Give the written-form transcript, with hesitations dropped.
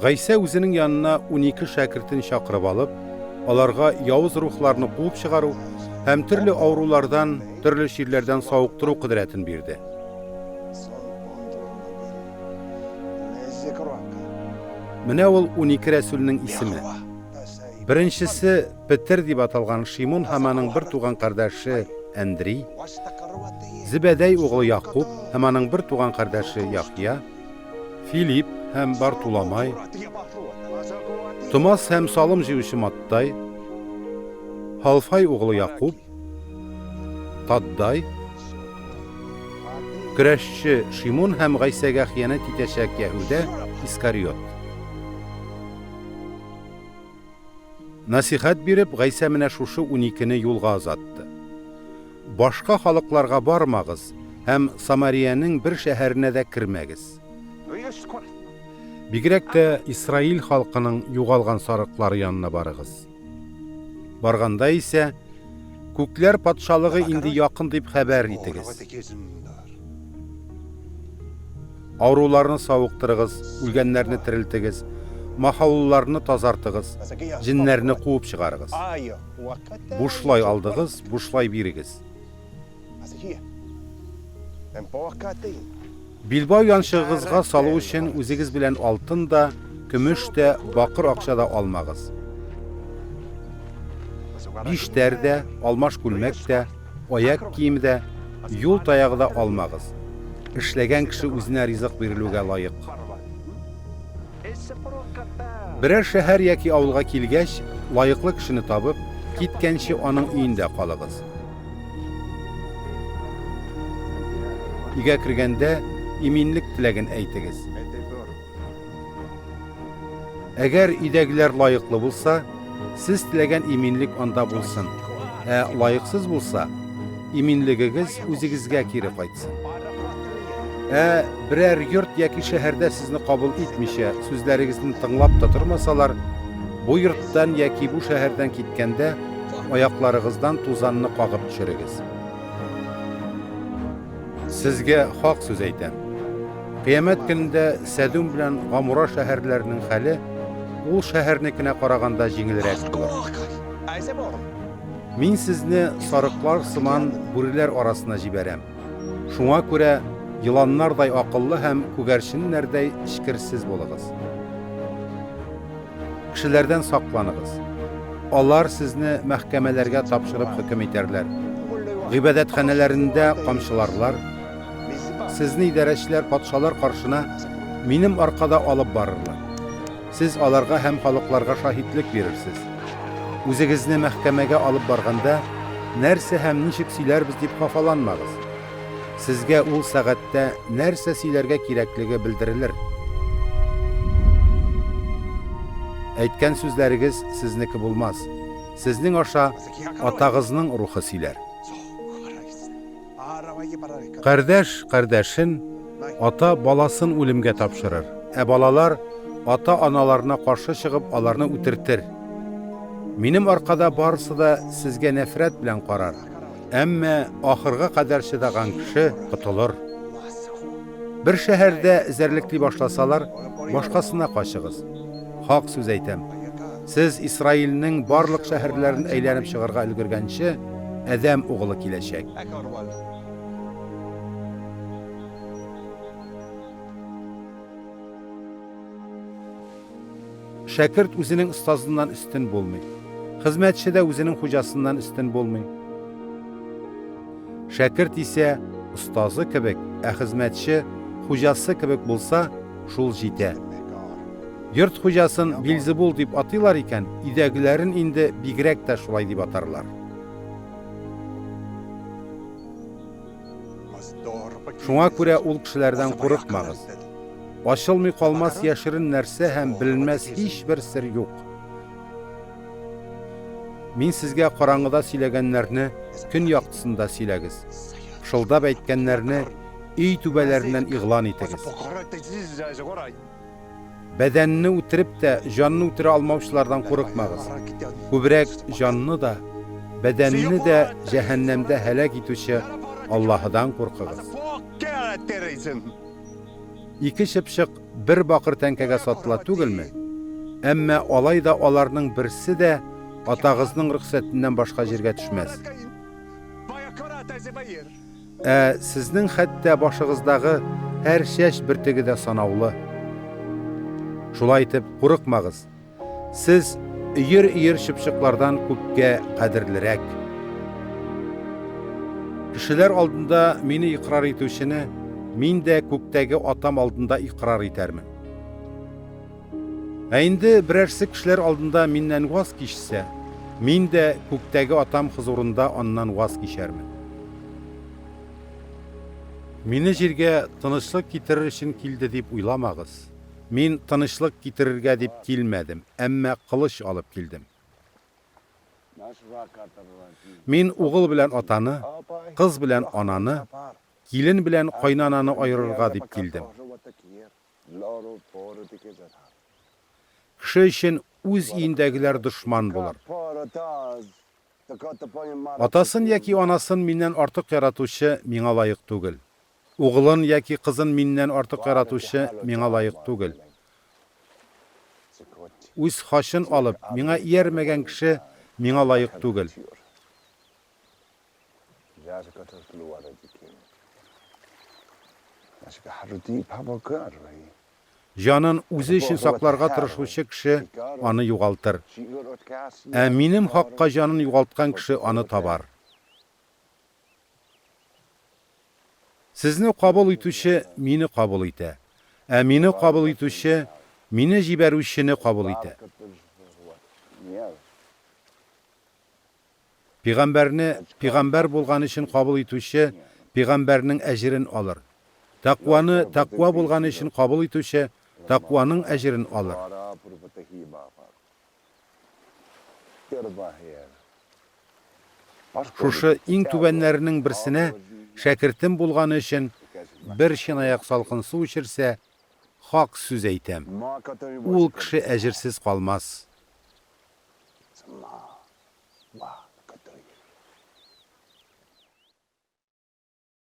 Гайсә үзенең янына 12 шәкертен чакырып алып, аларга явыз рухларны куып чыгару һәм төрле авырулардан, төрле чирләрдән савыктыру кодрәтен бирде. Менә ул 12 рәсүлнең исеме. Беренчесе Петер дип аталган Шимун һәм аның бер туган кардәше Әндри, Зебәдәй углы Якуб һәм аның бер туган кардәше Яхъя, Филипп һәм Бартуламай, Томас һәм салым җыючы Маттай, Халфай углы Якуб, Таддай, көрәшче Шимун һәм Гайсәгә хыянәт итәчәк Яһүдә Искариот. Насихәт биреп, Гайсә менә шушы уникене юлга озатты. Башка халыкларга бармагыз һәм Самариянең бер шәһәренә дә кермәгез. Бигрәк тә Исраил халкының югалган сарыклары янына барыгыз. Барганда исә, Күкләр патшалыгы инде якын дип хәбәр итегез. Авыруларны савыктырыгыз, үлгәннәрне терелтегез, махаулыларны тазартыгыз, җеннәрне куып чыгарыгыз. Бушлай алдыгыз, бушлай бирегез. Билбау янчыгыгызга салу өчен үзегез белән алтын да, көмеш тә, бакыр акча да алмагыз. Биштәр дә, алмаш күлмәк тә, аяк киеме дә, юл таягы да алмагыз. Эшләгән кеше үзенә ризык бирелүгә лаек. Берәр шәһәр яки авылга килгәч, лаеклы кешене табып, киткәнче аның өендә калыгыз. Өйгә кергәндә иминлек теләген әйтегез. Әгәр өйдәгеләр лаеклы булса, сез теләгән иминлек анда булсын. Ә лаексыз булса, иминлегегез үзегезгә кире кайтсын. Ә берәр йорт яки шәһәрдә сезне кабул итмичә, сүзләрегезне тыңлап та тормасалар, бу йорттан яки бу шәһәрдән киткәндә, аякларыгыздан тузанны кагып төшерегез. Сезгә хак сүз әйтәм. Кыямәт көнендә Сәдүм белән Гамура шәһәрләренең хәле ул шәһәрнекенә караганда җиңелрәк булыр. Мин сезне сарыклар сыман бүреләр арасына җибәрәм. Шуңа күрә еланнардай акыллы һәм күгәрченнәрдәй эчкерсез булыгыз. Кешеләрдән сакланыгыз. Алар сезне мәхкәмәләргә тапшырып хөкем итәрләр. Гыйбадәтханәләрендә камчыларлар. Сезне идарәчеләр патшалар каршына минем аркада алып барырлар. Сез аларга һәм халыкларга шаһитлек бирерсез. Үзегезне мәхкәмәгә алып барганда, нәрсә һәм ничек сөйләрбез дип хафаланмагыз. Сезгә ул сәгатьтә нәрсә сөйләргә кирәклеге белдерелер. Әйткән сүзләрегез сезнеке булмас, сезнең аша Атагызның рухы сөйләр. Кардәш кардәшен, ата баласын үлемгә тапшырыр, ә балалар ата-аналарына каршы чыгып аларны үтертер. Минем аркада барысы да сезгә нәфрәт белән карар, әмма ахырга кадәр чыдаган кеше котылыр. Бер шәһәрдә эзәрлекли башласалар, башкасына качыгыз. Хак сүз әйтәм. Сез Исраилнең барлык шәһәрләрен әйләнеп чыгарга өлгергәнче, Адәм угылы киләчәк. Шәкерт үзенең остазыннан өстен булмый. Хезмәтче дә үзенең хуҗасыннан өстен булмый. Шәкерт исә остазы кебек, ә хезмәтче хуҗасы кебек булса, шул җитә. Йорт хуҗасын Билзебул дип атыйлар икән, өйдәгеләрен инде бигрәк тә шулай дип атарлар. Шуңа күрә ул кешеләрдән курыкмагыз. Ачылмый калмас яшерен нәрсә һәм беленмәс һичбер сер юк. Мин сезгә караңгыда сөйләгәннәрне көн яктысында сөйләгез. Пышылдап әйткәннәрне өй түбәләреннән игълан итегез. Бәдәнне үтереп тә, җанны үтерә алмаучылардан курыкмагыз. Күбрәк җанны да, бәдәнне дә җәһәннәмдә һәлак итүче Аллаһыдан куркыгыз. Ике чыпчык бер бакыр тәңкәгә сатыла түгелме? Әмма алай да аларның берсе дә Атагызның рөхсәтеннән башка җиргә төшмәс. Ә сезнең хәтта башыгыздагы һәр чәч бөртеге дә санаулы. Шулай итеп, курыкмагыз. Сез өер-өер чыпчыклардан күпкә кадерлерәк. Кешеләр алдында мине икърар итүчене мин дә күктәге Атам алдында икърар итәрмен. Ә инде берәрсе кешеләр алдында миннән ваз кичсә, мин дә күктәге Атам хозурында аннан ваз кичәрмен. Мине җиргә тынычлык китерер өчен килде дип уйламагыз. Мин тынычлык китерергә дип килмәдем, әмма кылыч алып килдем. Мин угыл белән атаны, кыз белән ананы, килен белән кайнананы аерырга дип килдем. Кеше өчен үз өендәгеләр дошман булыр. Атасын яки анасын миннән артык яратучы миңа лаек түгел. Угылын яки кызын миннән артык яратучы миңа лаек түгел. Үз хачын алып, миңа иярмәгән кеше миңа лаек түгел. Җанын үзе өчен сакларга тырышучы кеше аны югалтыр. Ә минем хакка җанын югалткан кеше аны табар. Сезне кабул итүче мине кабул итә, ә мине кабул итүче мине җибәрүчене кабул итә. Пигамбәрне пигамбәр булган өчен кабул итүче пигамбәрнең әҗерен алыр. Тәкъваны тәкъва булган өчен кабул итүче тәкъваның әҗерен алыр. Шушы иң түбәннәренең берсенә шәкертем булганы өчен бер чынаяк салкын су эчерсә, хак сүз әйтәм, ул кеше әҗерсез калмас.